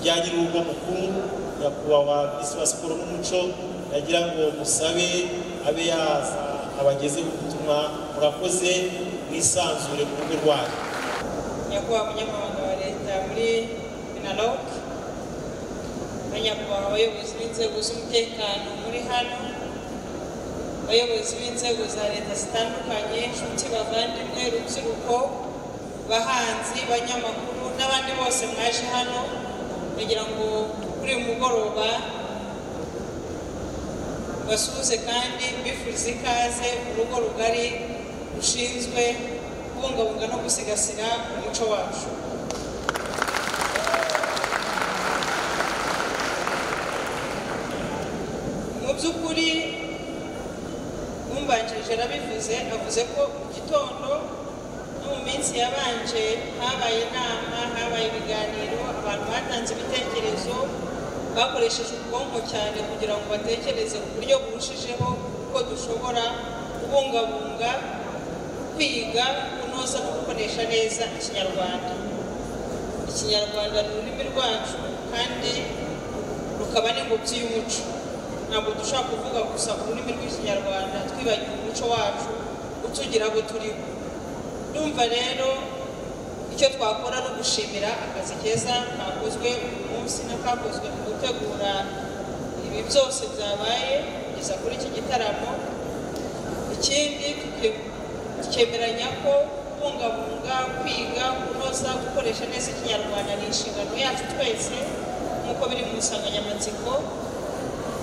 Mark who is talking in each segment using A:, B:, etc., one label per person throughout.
A: Rya nyir'urugo mukuru, Nyakubahwa Minisitiri wa Siporo n'Umuco, yagira ngo musabe abe yaza abagezeho ubutumwa. Murakoze, mwisanzure mu rugo rwanyu.
B: Nyakubahwa Munyamabanga wa Leta muri MINALOC, banyakubahwa abayobozi b'inzego z'umutekano muri hano, abayobozi b'inzego za leta zitandukanye, inshuti, bavandimwe, rubyiruko, bahanzi, banyamakuru n'abandi bose mwaje hano, kugira ngo kuri uyu mugoroba basuhuze kandi bifurize ikaze urugo rugari rushinzwe kubungabunga no gusigasira umuco wacu. Mu by'ukuri umbanjirije yarabivuze, avuze ko mu gitondo no mu minsi yabanje habaye inama, habaye ibiganiro, abantu batanze ibitekerezo, bakoresheje ubwonko cyane kugira ngo batekereze ku buryo burushijeho uko dushobora kubungabunga, kwiga, kunoza no gukoresha neza Ikinyarwanda. Ikinyarwanda ni ururimi rwacu kandi rukaba n'ingobyi y'umuco. Ntabwo dushobora kuvuga gusa ururimi rw'Ikinyarwanda twibagiwe umuco wacu utugira abo turiho. Ndumva rero icyo twakora no gushimira akazi keza kakozwe uyu munsi n'akakozwe mu gutegura ibi byose byabaye kugeza kuri iki gitaramo. Ikindi, tukemeranya ko kubungabunga, kwiga, kunoza, gukoresha neza Ikinyarwanda ni inshingano yacu twese nk'uko biri mu nsanganyamatsiko.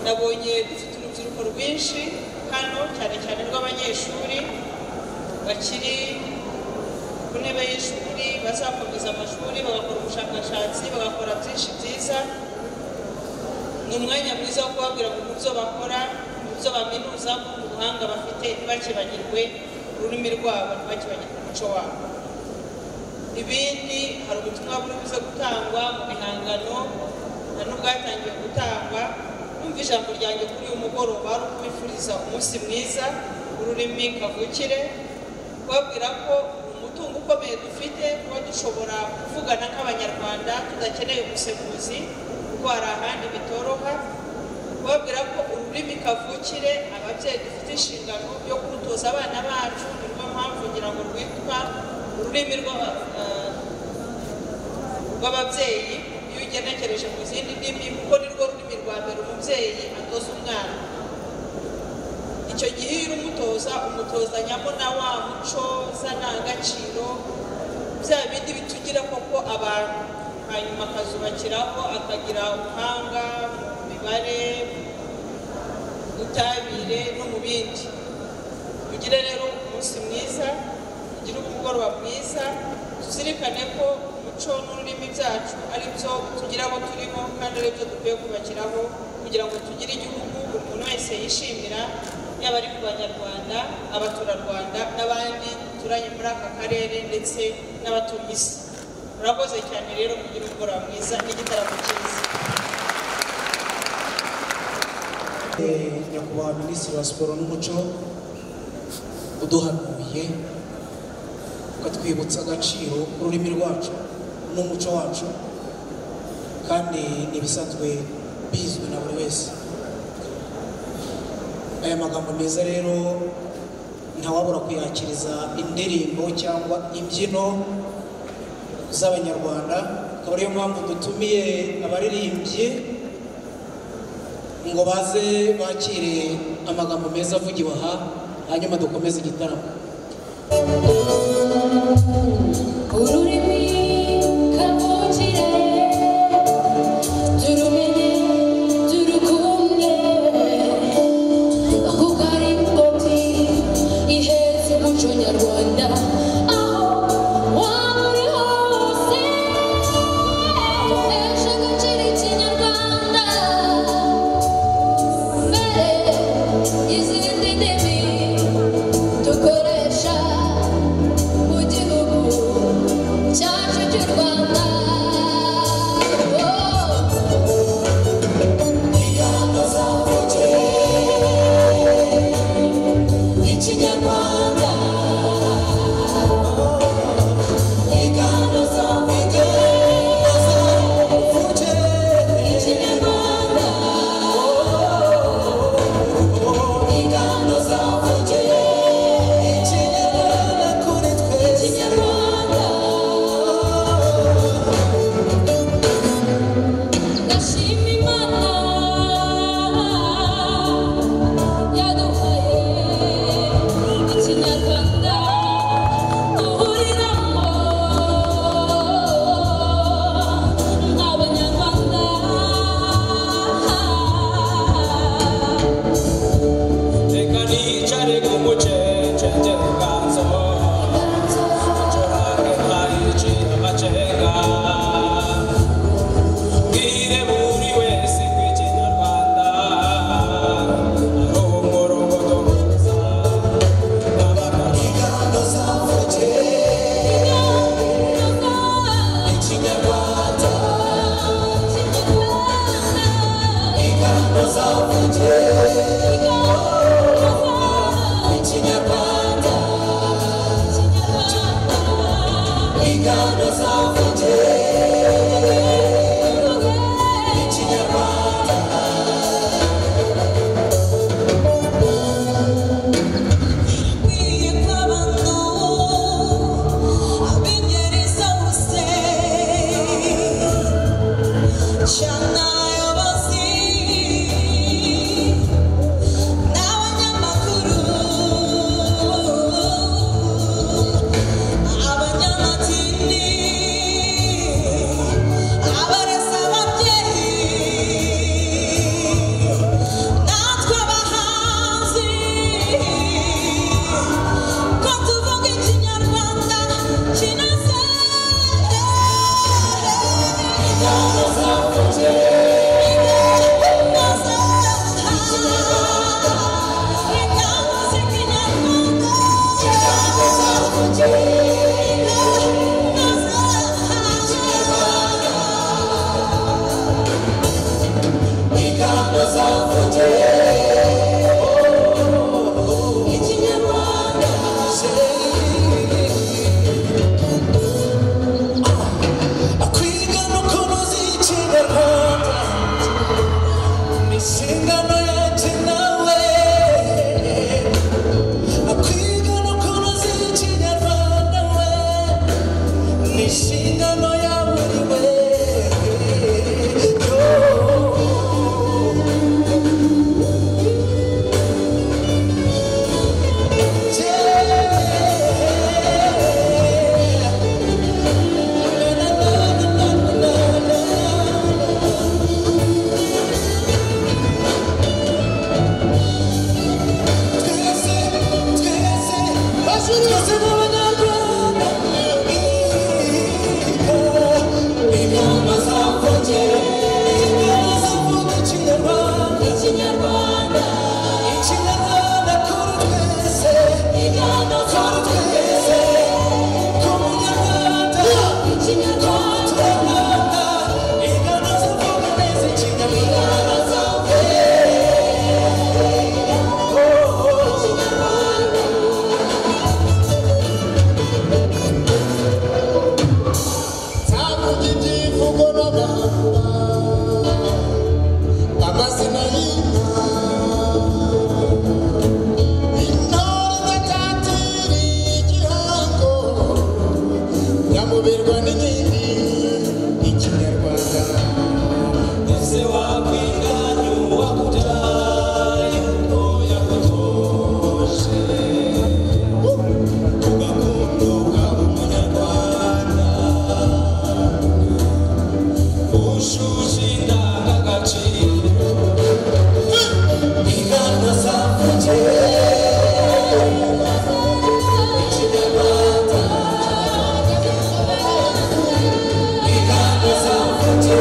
B: Nabonye dufite urubyiruko rwinshi hano, cyane cyane rw'abanyeshuri bakiri ku ntebe y'ishuri, bazakomeza amashuri, bagakora ubushakashatsi, bagakora byinshi byiza. Ni umwanya mwiza wo kubabwira ngo mu byo bakora, mu byo baminuza, mu buhanga bafite, ntibakibagirwe ururimi rwabo, ntibakibagirwe umuco wabo. Ibindi, hari ubutumwa buri buze gutangwa mu bihangano na n'ubwatangiye gutangwa. Numva ijambo ryanjye kuri uyu mugoroba ari ukubifuriza umunsi mwiza w'ururimi kavukire, kubabwira ko umutungo ukomeye dufite, kuba dushobora kuvugana nk'Abanyarwanda tudakeneye umusemuzi kuko hari ahandi bitoroha, kubabwira ko ururimi kavukire ababyeyi dufite inshingano yo kurutoza abana bacu. Ni mpamvu ngira ngo rwitwa ururimi rw'ababyeyi iyo ugenekereje mu zindi ndimi, kuko ni rwo rurimi rwa mbere umubyeyi atoza umwana. Icyo gihe iyo urumutoza, umutozanyamo na wa muco z'andangagaciro, bya bindi bitugira koko abantu, hanyuma akazubakiraho, akagira ubuhanga mu mibare, ubutabire no mu bindi. Ugire rero umunsi mwiza, ugire umugoroba mwiza, tuzirikane ko umuco n'ururimi byacu ari byo tugira abo turimo kandi ari byo dukwiye kubakiraho kugira ngo tugire igihugu buri muntu wese yishimira, yaba ari ku Banyarwanda, abaturarwanda n'abandi duturanye muri aka karere ndetse n'abatuye isi. Murakoze cyane rero, kugira umugoroba mwiza n'igitaramo cyiza.
C: Nyakubahwa Minisitiri wa Siporo n'Umuco, uduhanuye ukatwibutsa agaciro k'ururimi rwacu n'umuco wacu, kandi ni ibisanzwe bizwi na buri wese. Aya magambo meza rero ntawabura kuyakiriza indirimbo cyangwa imbyino z'Abanyarwanda, akaba ariyo mpamvu dutumiye abaririmbyi ngo baze bakire amagambo meza avugiwe aha, hanyuma dukomeze igitaramo.
D: Ururimi kavukire turumenye, turukunde, kuko ari ingobyi ihetse umuco nyarwanda aho waba uri hose. Duheshe agaciro Ikinyarwanda mbere y'izindi ndimi dukoresha mu gihugu.
E: Cyane abayobozi n'abanyamakuru, abanyamadini, abarezi, ababyeyi, natwe abahanzi, ko tuvuga Ikinyarwanda kinoze.
F: Kwiga no kunoza Ikinyarwanda ni inshingano yacu nawe. Kwiga no kunoza Ikinyarwanda we ni inshingano ya buri wese. Yeah.
G: Nzavuga ibyivugo n'abamba, amazina y'inka, intore idatatiriye igihango, nyamuberwa n'inkindi, Ikinyarwanda.
F: Ese wakwiganye uwakubyaye uko yagutoje, ugakunda ukaba umunyarwanda ushuje indangagaciro, ingano zavuge Ikinyarwanda, ingano zavuge.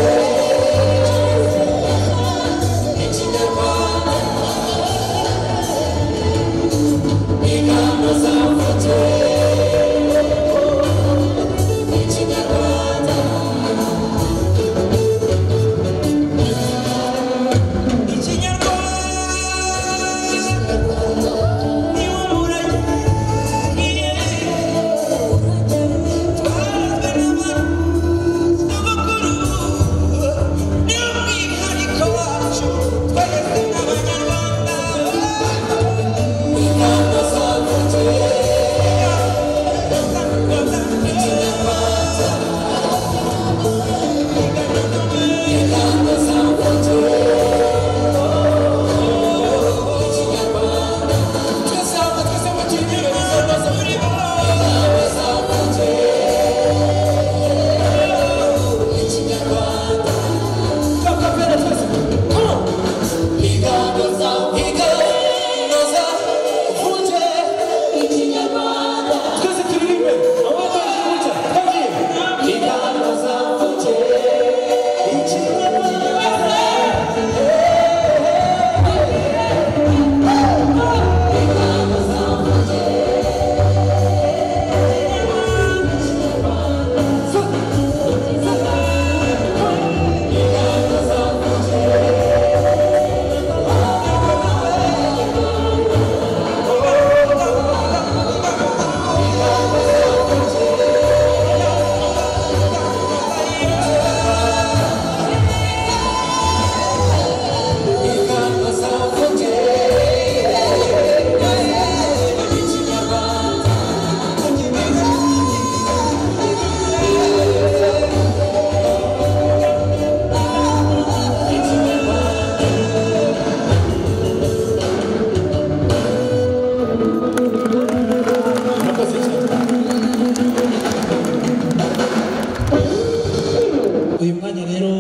C: Uyu mwanya rero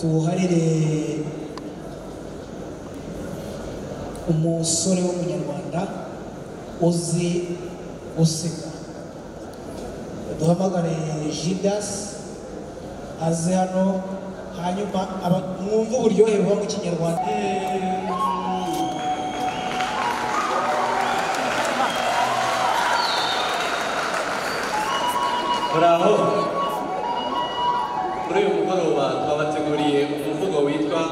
C: tuwuharire umusore w'umunyarwanda uzi guseka. Duhamagare Judas aze hano, hanyuma mwumve uburyohe buba mu Kinyarwanda.
H: Muraho. Muri uyu mugoroba twabateguriye umuvugo witwa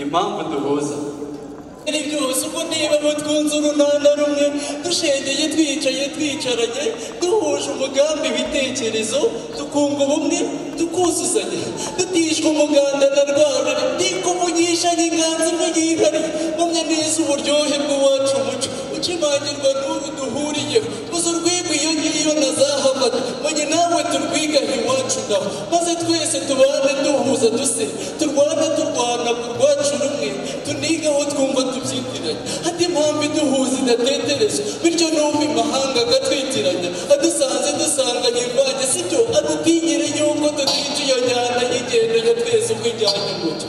H: Impamvu Duhuza.
F: Ni byose ubwo niba mutwunze urunana rumwe, dushengeye twicaye twicaranye, duhuje umugambi ibitekerezo, tukunga ubumwe, tukuzuzanya, dutishwa umuganda na rwaruri, ndikuvugisha n'inganzo imwe yihariye, mpamya neza uburyohe bw'uwacu umuco, ukimangirwa n'uru duhuriyeho, gusa urwego iyo ngiyo nazahamata, mwenye nawe turwigahe iwacu naho, maze twese tubane duhuza duse, turwane turwana ku rwacu rumwe, tunigaho twumva tubyitiranya, hati impamvu iduhuza idatetereza, bityo n'umva imahanga agatwitiranya, adusanze dusanganye imvange, sibyo adutinyire yuko tutica iyo njyana y'ingendo ya twese uko ijyanye umucyo.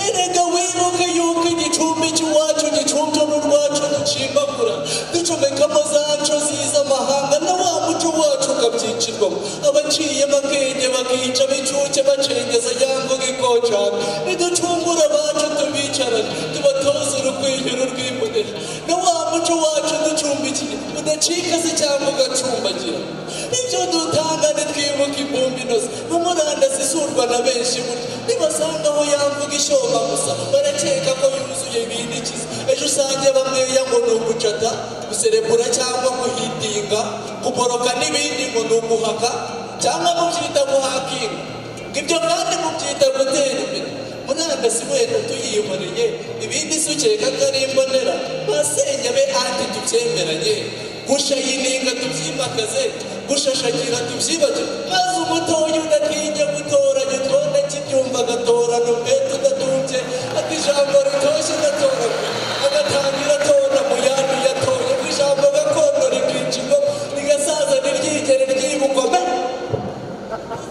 F: Erega wibuke yuko igicumbi cy'iwacu gicumbye n'urwacu ducimbagura, ducomekamo za nco z'amahanga na wa muco wacu ukabyicirwamo, abaciyemo akenge bakica bicuke bacengeza ya mvugo ikocana, niducungura abacu tubicarane, tubatoze urukwiye rw'imbonera, na wa muco wacu ducumbikiye udacika se cyangwa ugacumbagira. Ibyo dutanga nitwibuka imbumbi inoze, nka murandasi isurwa na benshi burya, nibasanga aho yamvuga ishyoma gusa, barakeka ko yuzuye ibindikiza. Ejo usange bamweya ngo ni ugucata, guserebura cyangwa guhitinga, kuboroka n'ibindi ngo ni uguhaka, cyangwa mubyita guhakinga. Ibyo kandi mubyita gutera imbere. Murandasi wenda tuyihoreye, ibindi si ukeka ko ari imbonera, basenya be anti tubyemeranye, gushayininga tubyimakaze, gushashagira tubyibagire, maze umutoya udatinya gutoranya utwonda kibyumva agatorana umwete udatumbye, ati ijambo ritoshye ndatoragura, agatangira atora mu yandi yatoye, ngo ijambo gakondo rikicirwa, rigasaza ntiryigere ryibukwa me.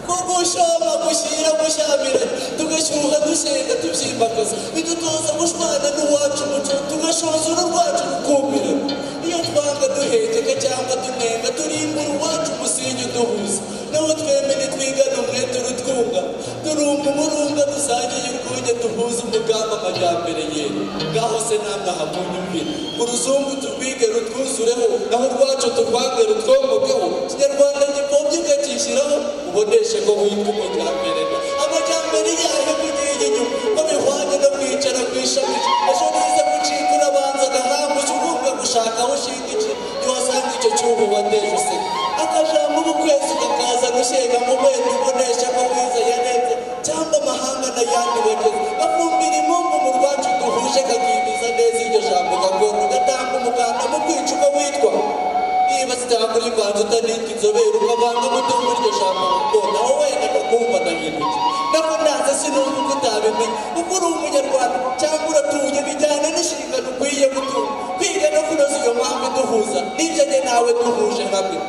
F: Kugushoma gushyira gushyamiranye, tugashyuha dushenga tubyimakaza, bidutoza gushwana n'uwacu umuco, tugashoza urwacu rukumirana. Iyo twanga duhekeka cyangwa tunenga, turimbura uwacu umusingi uduhuza, naho twemere twigana umwete urutwunga, turunga umurunga dusangiye urwunge, duhuza umugambi amajyambere yera. Ngaho se namwe aha munyumvire, uruzungu turwige rutwuzureho, naho urwacu turwange rutwombokeho, Kinyarwanda gipfobye ukakishyiraho, uboneshe ko witwa umujyambere. Amajyambere yayo kugiye inyuma, ko bihwanye no kwicara ku ishami, ejo niza gucika urabanza agahamba ucyumva gushaka aho ushinga iki, ntiwasanga icyo cyuho wateje useka. Akajambo ubukwezi ukakazana ushyega mu wenda ubonesha ko wize yarenze, cyangwa amahanga n'ayandi wageze, bafumbira impumbu mu rwacu duhuje, kakimiza neza iryo jambo gakondo, ugatanga umuganda mu kwica uko witwa. Niba zitakuri imvanzo utanitwa inzobere, ukavanga umutungo iryo jambo gakondo, aho wenda akakumva ndahinduke. Nako ndaza sinumva uko utabimenya, kuko uri umunyarwanda cyangwa uratuye, bijyana n'inshingano ukwiye gutunga, kwiga no kunoza iyo mpamvu iduhuza, n'ibyo njye nawe duhuje hamwe.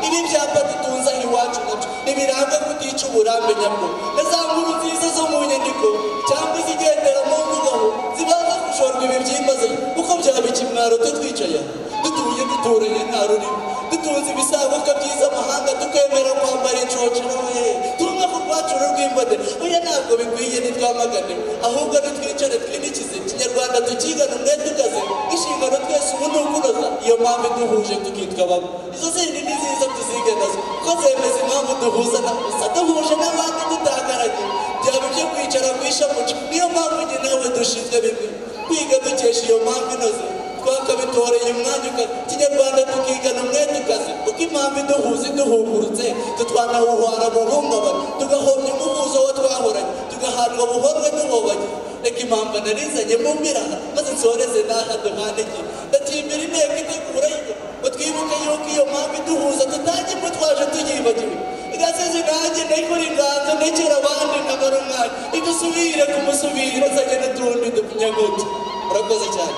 F: Ibi byapa dutunze aho iwacu nabyo ntibiranga kutica uburambe nyabwo, na za nkuru nziza zo mu nyandiko cyangwa izigendera mu mvugo zibanza gushorwa ibi byimazeyo, kuko byaba ikimwaro tutwicaye dutuye duturanye nta rurimi, dutunze ibisaguka byiza amahanga, tukemera kwambara incocero we tumwe ku rwacu rw'imbonera. Oya ntabwo bikwiye, ntitwamagane, ahubwo nitwicare twinikize Kinyarwanda tukigana umwete ukaze, inshingano twese ubu ni ukunoza iyo mpamvu iduhuje tukitwa bamwe. Izo zindi ni nziza tuzige nazo, kuko zemeza impamvu duhuza na gusa duhuje n'abandi dutagaranye, byaba ibyo kwicara ku ishamuco. Niyo mpamvu njye nawe dushinzwe bimwe, kwiga dukesha iyo mpamvu inoze, twakabitoreye umwanya ukaze, Kinyarwanda tukigana umwete ukaze, kuko impamvu iduhuza iduhugurutse, tutwanawuhwara buhungabana, tugahombya umuhuzo wo twahoranye, tugahanwa buhorwe duhobanye. Reka impamvu narizanye mu mbiraha, maze nsoreze n'aha duhanege, ndatimbira inteko itegura y'ingo, ngo twibuke yuko iyo mpamvu iduhuza tutangirwa twaje tuyibagiwe. Igasize nanjye ndayikora inganzo ndekera abandi nkamara umwanya, idusubire kumusubira nzanye n'utundi dupfunyaguti. Murakoze cyane.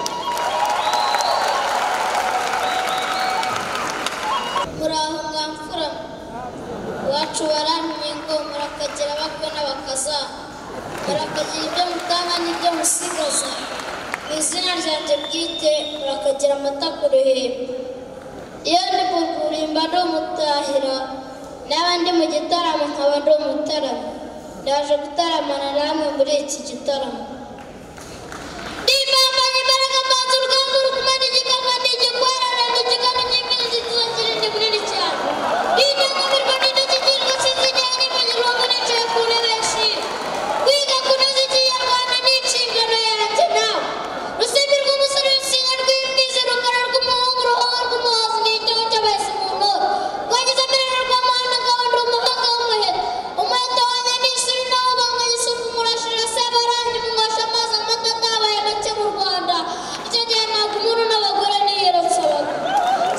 I: Muraho mwa mfura, iwacu barantumye ngo murakagira Murakagira ibyo mutanga n'ibyo musigaza. Mu izina ryanjye bwite, murakagira amata ku ruhimbi. Iyo ndi mu rwurimba ndi umutahira, naba ndi mu gitaramo nkaba ndi umutaramo. Ndaje gutaramana namwe muri iki gitaramo. Ndimbambanye imbaraga mbanza urugamba rukumana igikaka ntigikwarara ntigikana nyimbizi nziza ndi munini cyane. Ndinyangamirwa n'indashyikirwa sinzigera nibagirwa ngo nicaye ku ntebe y'ishimwe. Kwiga kunoza Ikinyarwanda ni inshingano yanjye nawe. Rusimbirwa umusore w'insinga rw'imbizi rukara rw'umuhungu ruhogo rw'umuhazi ni igitego cy'abahesi mu ntore. Rwagize amerere rw'amahanga ngabo ndi umuhanga w'umuheto. Umuheto wanjye ni isuri nawo banganya isuku murashira sebarandi munywesha amazi amata atabaye make mu Rwanda. Icyo gihe ntabwo umuntu n'abagore niyerotsabaga.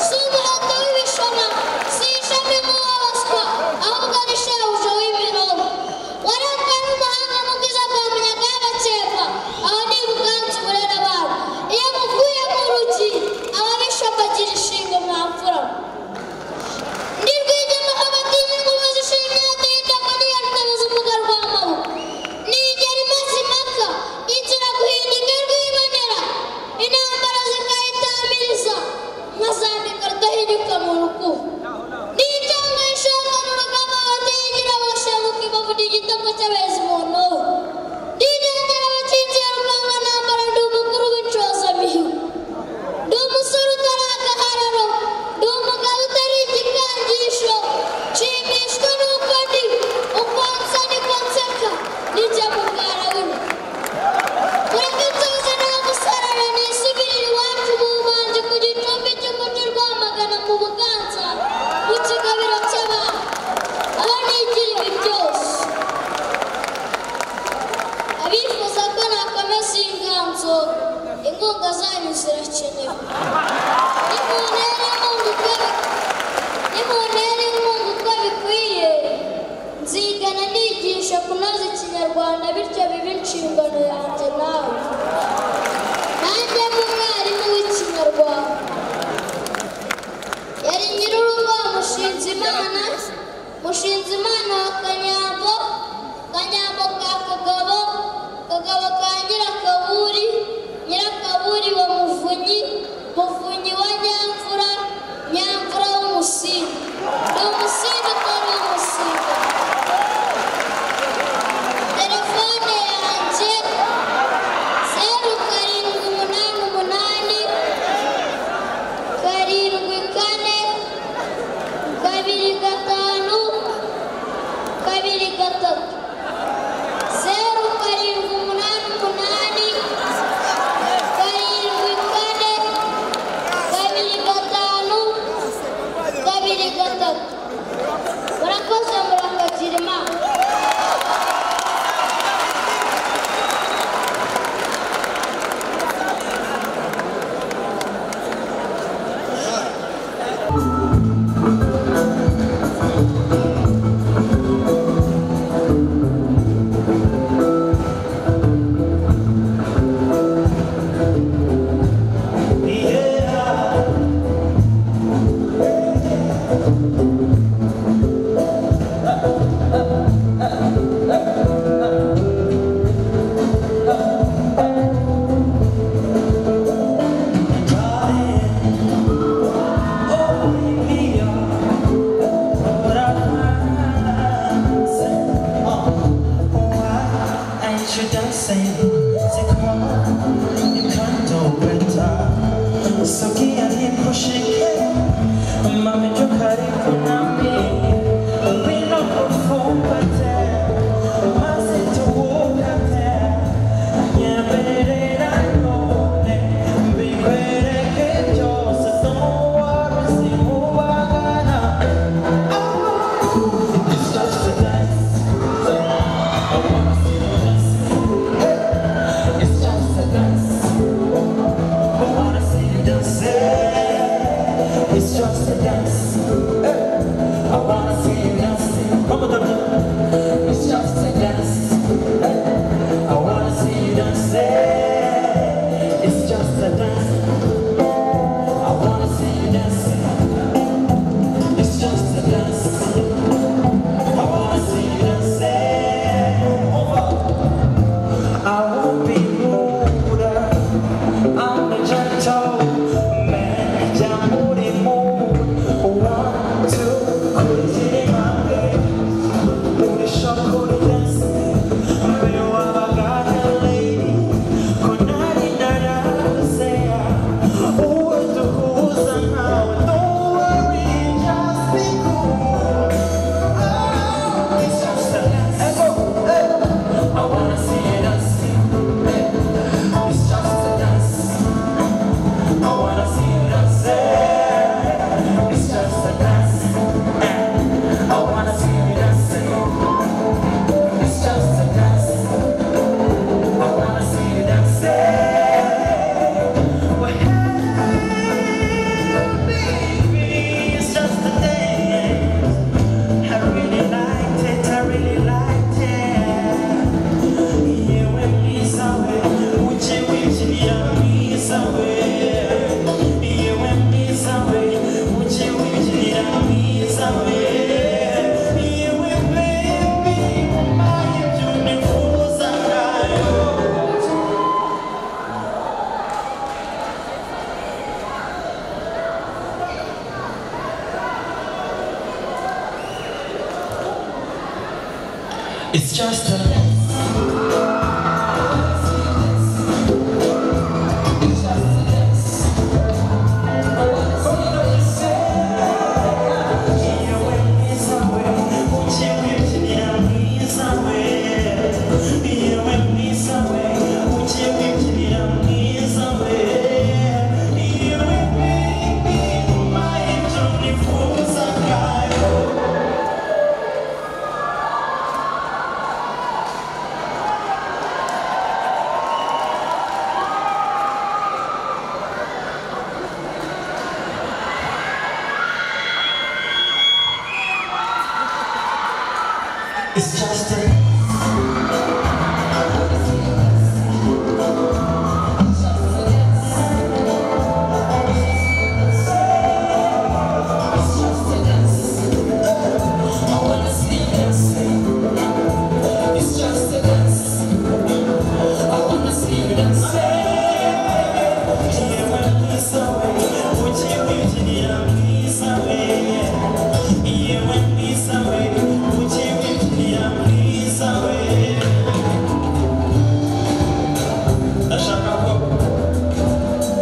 I: Si umuheto w'ibishona, si ishami nk'uw'abaswa, ahubwo ni shebuja w'imirongo. Warembwe n'umuhanga mu bwiza bwa Munyaga y'Abakemba, aho ni Buganza burera abantu. Iyo muvuye mu rugi, ababisha bagira ishinga mwa mfura mwe. Ndi Rwigema aho batinya inkuba zishimye yateye niyarutabaza umuga rw'amaboko. Nigera imaze impaka, inzira guhinda rwibonera, intambara zikayitamiriza, nkazambika rudahinyuka mu rukubo. N'icyanga ishoka mu rugamba batigira bashenguka imbavu ni igitego cy'abezi mu ntore. Ndigendera abakinzi ya ruganga ntambara ndi umukuru w'incozamihigo. Ndi umusore utari agahararo, ndi umugabo utari igikangisho, nshimishwa n'uko ndi, uko nsa niko nseka, nijya mu bwara w'ingwe. Mureke nsoze nta gusarara nisubirire iwacu mu bumanzi ku gicumbi cy'umuco Rwamagana mu Buganza, mu kigabiro cy'abami, aho nigira ibi byose. Abifuza ko nakomeza iyi nganzo, inkunga zanyu zirakenewe. Nimuntera inkunga uko nimuntera inkunga uko bikwiye, nzigana nigisha kunoza Ikinyarwanda bityo bibe inshingano yanjye nawe. Nanjye nk'umwarimu w'Ikinyarwanda. Yari nyir'urugo wa Mushinzimana, Mushinzimana wa Kanyambo, Kanyambo ka Kagabo, Kagabo ka Nyirakaburi, Nyirakaburi wa Muvunyi, Muvunyi wa Nyamvura, Nyamvura w'Umusinga. Ndi Umusinga utari Umusinga. Telefone yanjye 0788 74 25 23 0788 74 25 23. Murakoze, murakagira Imana.
J: It's just a dance. I wanna see you dancing.
F: It's just a It's just a
E: It's just a dance. I wanna see you dance.
F: Ndashaka ko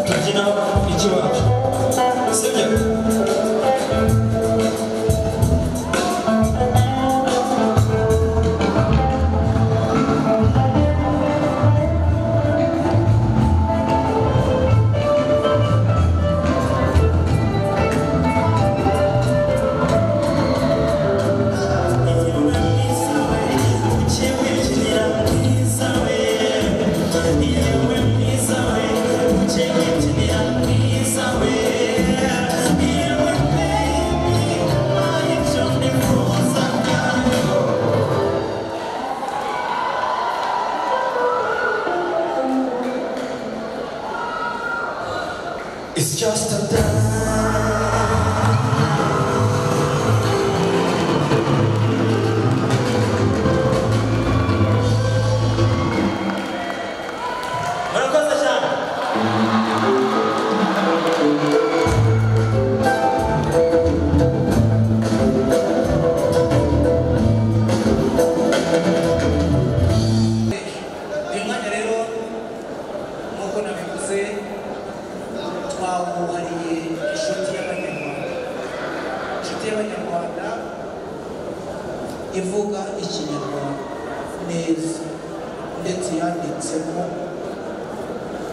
F: tubyina ikiwacu, sibyo? It's just a dance.
A: Murakoze cyane.
C: Uyu mwanya rero nk'uko nabivuze twawuhariye inshuti y'Abanyarwanda. Inshuti y'Abanyarwanda ivuga Ikinyarwanda neza, ndetse yanditsemo,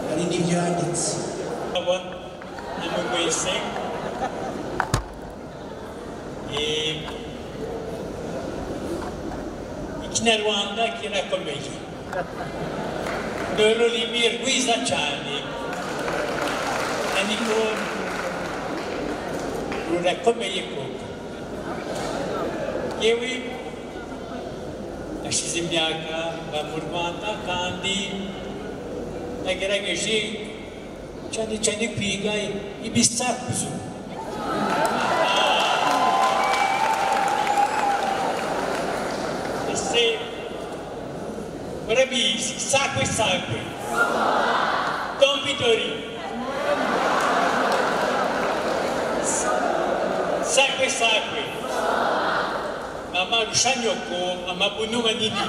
C: hari n'ibyo yanditse.
A: Namwe mwese, Ikinyarwanda kirakomeye, ni ururimi rwiza cyane, ariko rurakomeye koko. Yewe hashize imyaka mba mu Rwanda kandi nagerageje cyane cyane kwiga ibisakuzo. Ese murabizi, sakwe sakwe dombitori, sakwe sakwe, mama rushanyoko, amabunu manini.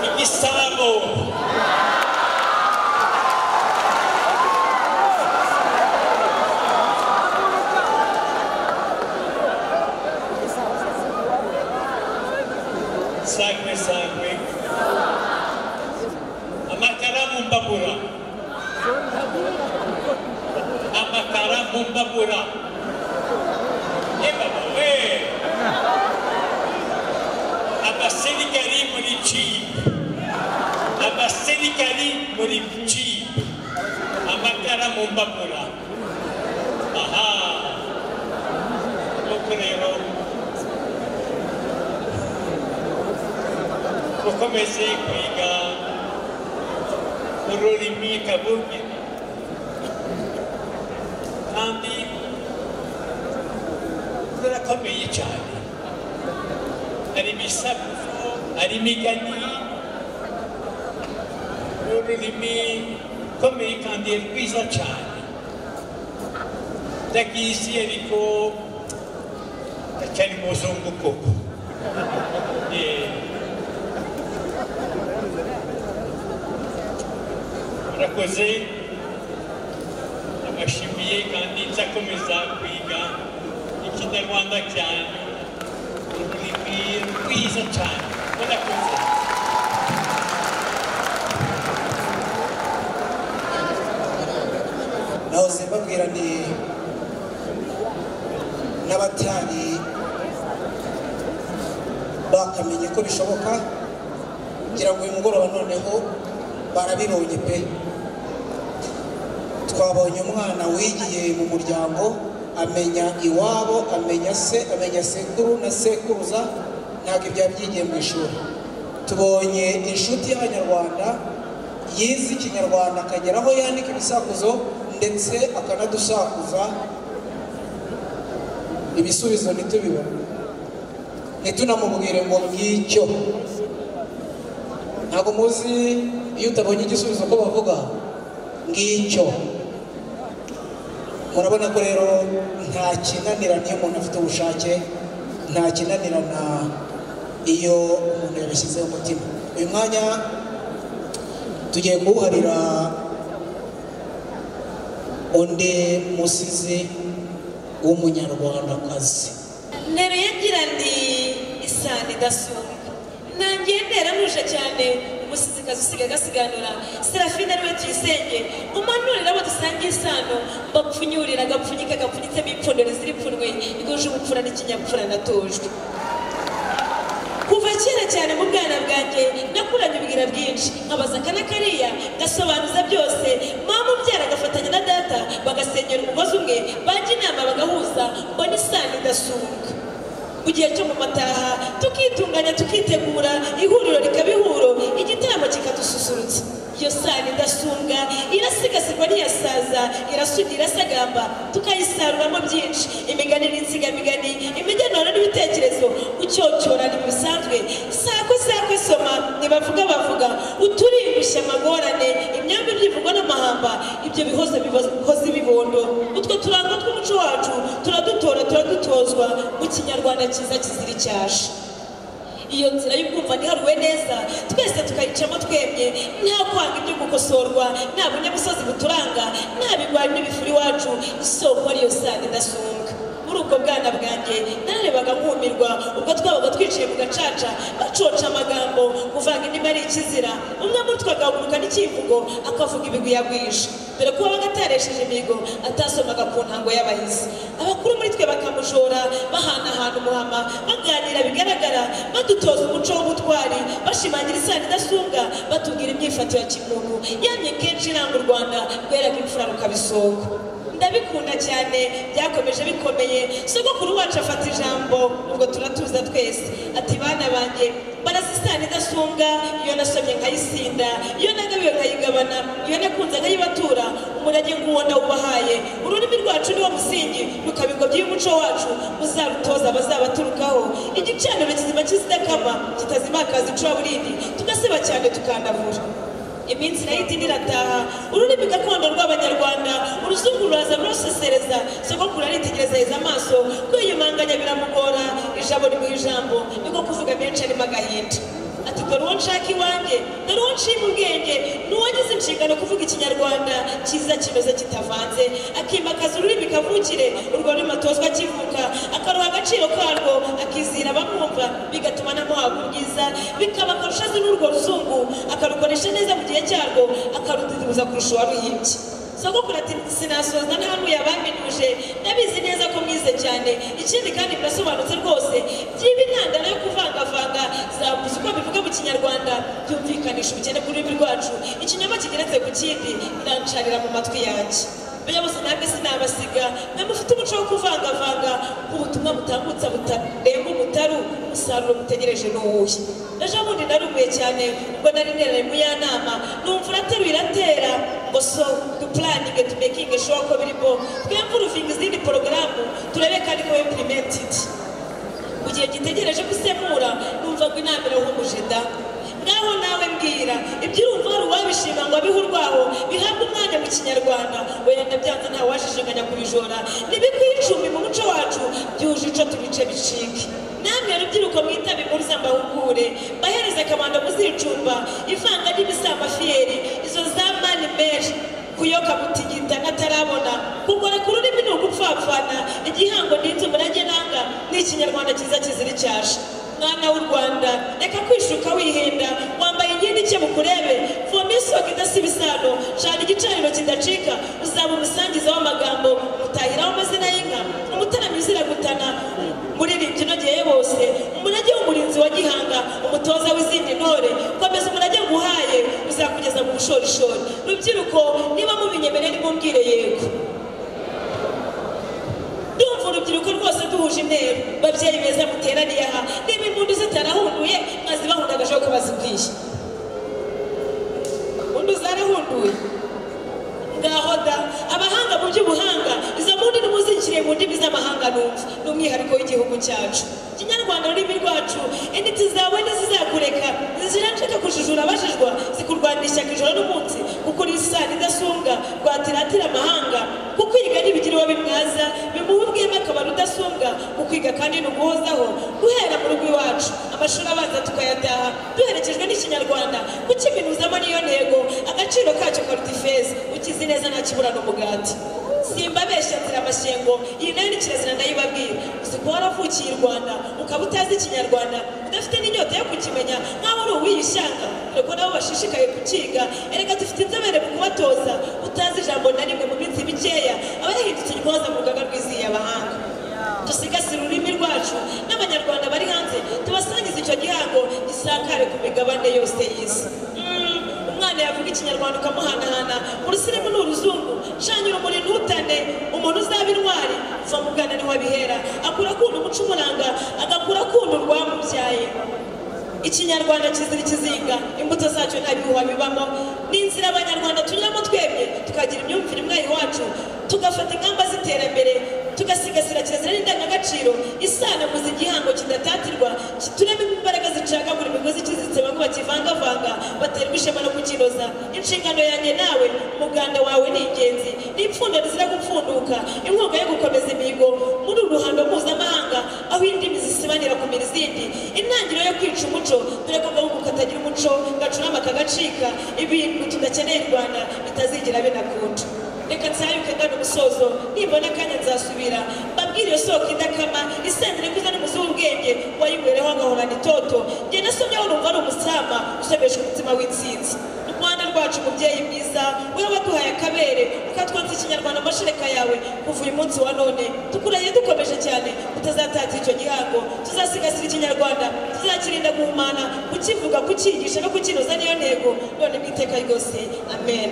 A: Igisabo. Sakwe sakwe. Amakara mu mbabura. Amakara mu mbabura. Ye baba we. Abasirikari muri jibu. Abasirikari muri jibu. Amakara mu mbabura. Aha. Nuko rero mukomeze kwiga ururimi kavukire, kandi rurakomeye cyane. Hari imisakuzo, hari imigani, ururimi
J: Rukomeye kandi rwiza cyane. Ndagizi ariko ndacyari muzungu koko. Murakoze, ndabashimiye kandi nzakomeza kwiga ikinyarwanda cyanyu, ururimi rwiza cyane. Murakoze.
C: Nahoze mbabwira ni n'abatari bakamenye ko bishoboka, kugira ngo uyu mugoroba noneho barabibonye pe. Twabonye umwana wigiye mu muryango, amenya iwabo, amenya se, amenya sekuru na sekuruza, ntabwo ibyo yabyigiye mu ishuri. Tubonye inshuti y'Abanyarwanda yize Ikinyarwanda akagera aho yandika ibisakuzo ndetse akanadusakuza, ibisubizo ntitubibone, ntitunamubwire ngo ngicyo. Ntabwo muzi iyo utabonye igisubizo ko bavuga ngicyo. Murabona ko rero nta kinanirana iyo umuntu afite ubushake, nta kinanirana iyo umuntu yabishyizeho umutima. Uyu mwanya tugiye kuwuharira undi musizi w'umunyarwandakazi.
K: Nteruye ngira ndi isano idasumbwa, nangiye ntera ntuje cyane, umusizikazi usigaye agasiganura Serafine ariwe Tuyisenge, umanurira abo dusangiye isano, mbapfunyurira agapfunyika gapfunyitsemo ipfundo rizira ipfunwe, iguje ubupfura n'ikinyabupfura natojwe. Kuva kera cyane mu bwana bwanjye nakuranye ubwira bwinshi, nkabaza aka na kariya ngasobanuza byose. Mama umbyara agafatanya na data bagasenyera umugozi umwe, bajya inama bagahuza, mbona isano idasumbwa. Mu gihe cyo mu mataha tukitunganya tukitegura, ihuriro rikaba ihuro, igitaramo kikadususurutsa. Iyo sano idasumbwa irasigasirwa ntiyasaza, irasugira irasagamba, tukayisaruramo byinshi, imigani n'insigamigani, imigenurano n'ibitekerezo, gucyocyorana bisanzwe, sakwe sakwe soma, ntibavuga bavuga, uturingushya amagorane, imyambi byivugwa n'amahamba, ibyo bihozo bihoza ibibondo. Utwo turango tw'umuco wacu turadutora turadutozwa mu Kinyarwanda cyiza kizira icyasha. Iyo nzira y'ubwumva ntiharuwe neza, twese tukayicamo twemye, nta kwanga ibyo gukosorwa, nta bunyamusozi buturanga, nta bigwari n'ibifuri iwacu, isoko ariyo sano idasumbwa. Muri ubwo bwana bwanjye nararebaga nkumirwa, ubwo twabaga twicaye mu gacaca bacoca amagambo, kuvanga indimi ari ikizira, umwe muri twe agahaguruka n'ikivugo akavuga ibigwi yagwisha, dore ko wabaga ataresheje imihigo atasomaga ku ntango y'abahizi. Abakuru muri twe bakamujora, bahanahana umuhama, baganira bigaragara, badutoza umuco w'ubutwari, bashimangira isano idasumbwa, batubwira imyifato ya kimuntu yamye kenshi iranga u Rwanda rweraga imfura rukabisonga. Ndabikunda cyane, byakomeje bikomeye. Sogokuru wacu afata ijambo, ubwo turatuza twese, ati bana banjye barazi isano idasumbwa, iyo nasomye nkayisinda, iyo nagabiwe nkayigabana, iyo nakunze nkayibatura, umurage nguwo ndawubahaye. Ururimi rwacu niwo musingi, rukaba ingobyi y'umuco wacu, muzarutoza abazabaturukaho. Igicaniro kizima kizidakama, kitazimakaza icuraburindi, tugaseba cyane tukandavura. Iminsi nayo itindi irataha, ururimi gakondo rw'Abanyarwanda uruzungu ruraza rurusesereza. Sogokuru aritegereza heza amaso, kwiyumanganya biramugora, ijabo rimuha ijambo, niko kuvuga menshi arimo agahinda. Ati dore uwo nshaka iwanjye, dore uwo nshima ubwenge, n'uwagize inshingano kuvuga Ikinyarwanda cyiza kinoze kitavanze, akimakaza ururimi kavukire, urwo rurimi atozwa akivuka, akaruha agaciro karwo, akizihira abamwumva, bigatuma anamuhabwa ubwiza, bikaba akarusho azi n'urwo ruzungu, akarukoresha neza mu gihe cyarwo, akarududuza kurusha uwaruhimbye. Sogokuru ati sinasoza ntahanuye abaminuje, ndabizi neza ko mwize cyane, ikindi kandi birasobanutse rwose, byiba intandaro yo kuvangavanga zabuze uko bivuga mu Kinyarwanda, byumvikanisha ubukene bw'ururimi rwacu, ikinyoma kigeretse ku kindi birancarira mu matwi yanjye. Bose namwe sinabasiga, mwe mufite umuco wo kuvangavanga, ubutumwa butambutsa butarenga umutaru, umusaruro mutegereje ni uwuhe? Ejo bundi naruguye cyane ubwo nari nteranye mu ya nama, numva urateruye iratera ngo so dupulaninge tumekinge sure ko birimo, twempuruvinge izindi porogaramu turebe kandi ko implemented. Mu gihe gitegereje gusemura, numva ngo inama irahumuje da. Ngaho nawe mbwira ibyo urumva wari uwabishima ngo abihe urwaho bihabwe umwanya mu Kinyarwanda. Oya ndabyanze ntawe wajijinganya kubijora, ntibikwiye icumbi mu muco wacu, byuje ico tubice bicike. Namwe rubyiruko mwitabe impuruza mbahugure, mbahereze akabando muzicumba, ivanga ry'ibisamafiyeri, izo za mani menshi kuyoka mutigita natarabona, kugoreka ururimi ni ugupfapfana, igihango n'inzu murage nanga ni Ikinyarwanda cyiza kizira icyasha. Mwana w'u Rwanda reka kwishuka wihenda, wambaye inkindi icye bukurebe, voma isoko idasiba isano, cana igicaniro kidacika, uzaba umusangiza w'amagambo, mutahiraho amazina y'inka, umutaramyi uzira gutana, muririmbyi unogeye bose, umurage w'umurinzi wa Gihanga, umutoza w'izindi ntore, komeza umurage nguhaye uzakugeza mu bushorishori. Rubyiruko niba mubinyemereye nimumbwire yego. Ndumva urubyiruko rwose duhuje intero, babyeyi beza muteraniye aha, niba impundu zitarahunduye mwazibahundagaje ko bazikwiye. Impundu zarahunduye ngaho da, abahanga mu by'ubuhanga, izo mpundu nimuzikiriye mu ndimi z'amahanga numva, ni umwihariko w'igihugu cyacu. Kinyarwanda ururimi rwacu, intiti zawe ntizizakureka, ziraceka kujijura abajijwa, zikurwanira ishyaka ijoro n'umunsi, kuko uri isano idasumbwa, rwatiratira amahanga, kukwiga ntibigira uwo bimwaza, bimuha ubwema akaba rudasumbwa, kukwiga kandi ni uguhozaho, guhera mu rugo iwacu, amashuri abanza tukayataha, duherekejwe n'Ikinyarwanda, kukiminuzamo niyo ntego, agaciro kacyo karuta ifeza, ukizi neza ntakiburana umugati. Simbabeshya nzira amashyengo, iyi nayo ni kirazira ndayibabwira. Uzi ko waravukiye i Rwanda, ukaba utazi Ikinyarwanda, udafite n'inyota yo kukimenya, nkaho uri uwiyishyanga, dore ko nabo bashishikaye kukiga. Erega dufite inzobere mu kubatoza, utazi ijambo na rimwe mu minsi mikeya, aba yahindutse intyoza mu rugaga rw'izihiye abahanga. Dusigasire ururimi rwacu, n'Abanyarwanda bari hanze, tubasangize icyo gihango gisakare ku migabane yose y'isi. Umwana yavuga Ikinyarwanda ukamuhanahana, urusirimu ni uruzungu, canye urumuri ntutane, umuntu uzaba intwari, uva mu bwana niho abihera, akura akunda umuco umuranga, agakura akunda urwamubyaye. Ikinyarwanda kizira ikizinga, imbuto zacyo nta bihuha bibamo, ni inzira Abanyarwanda tunyuramo twebwe, tukagira imyumvire imwe iwacu, tugafata ingamba z'iterambere, tugasigasira kirazira n'indangagaciro, isano muzi igihango kidatatirwa, kituremo imbaraga zicagagura imigozi ikiziritse bamwe bakivangavanga, baterwa ishema no kukinoza. Inshingano yanjye nawe, umuganda wawe ni ingenzi, ni ipfundo rizira gupfunduka, inkunga yo gukomeza imihigo muri uru ruhando mpuzamahanga, aho indimi zisibanira kumira izindi, intangiriro yo kwica umuco, dore ko agahugu katagira umuco gacurama kagacika, ibintu tudakeneye i Rwanda bitazigera binakunda. Reka nsayuke ngana umusozo, nimbona akanya nzasubira, mbabwire iyo soko idakama, isendere kuza n'umuzi w'ubwenge, wayinywereho agahorana itoto. Njye nasomyeho numva ari umusamba usomesha umutima w'intsinzi. Rwanda rwacu mubyeyi mwiza, wowe waduhaye akabere, ukatwonsa Ikinyarwanda amashereka yawe, kuva uyu munsi wa none tukurahiye dukomeje cyane, utazatatira icyo gihango, tuzasigasira Ikinyarwanda, tuzakirinda guhumana, kukivuga, kukigisha no kukinoza niyo ntego, none mu iteka ryose, amen.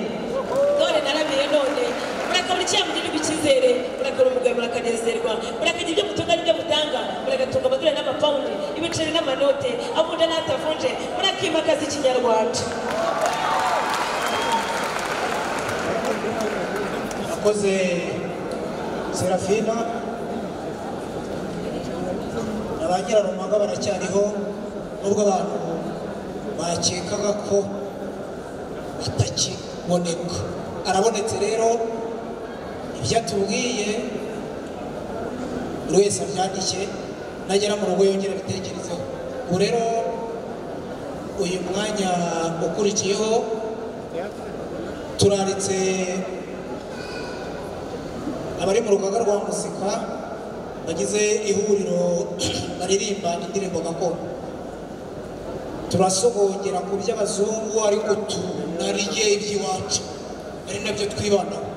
K: None naramiye none, murakabura icyamugirirwa icyizere, murakabura umugabo murakanezerwa, murakagira ibyo mutunga n'ibyo mutanga, muragatunga amadolari n'amapawundi, ibiceri n'amanote, avunje n'atavunje, murakimakaza Ikinyarwanda.
C: Akoze Serafina na ba Nyirarumaga baracyariho, nubwo abantu bakekaga ko atakiboneka. Arabonetse rero, ibyo atubwiye buri wese abyandike, nagera mu rugo yongere abitekerezeho. Ubu rero uyu mwanya ukurikiyeho turaritse abari mu rugaga rwa muzika bagize ihuriro baririmba indirimbo gakondo. Turasogongera ku by'abazungu ariko tunarye iby'iwacu, ari nabyo twibanaho.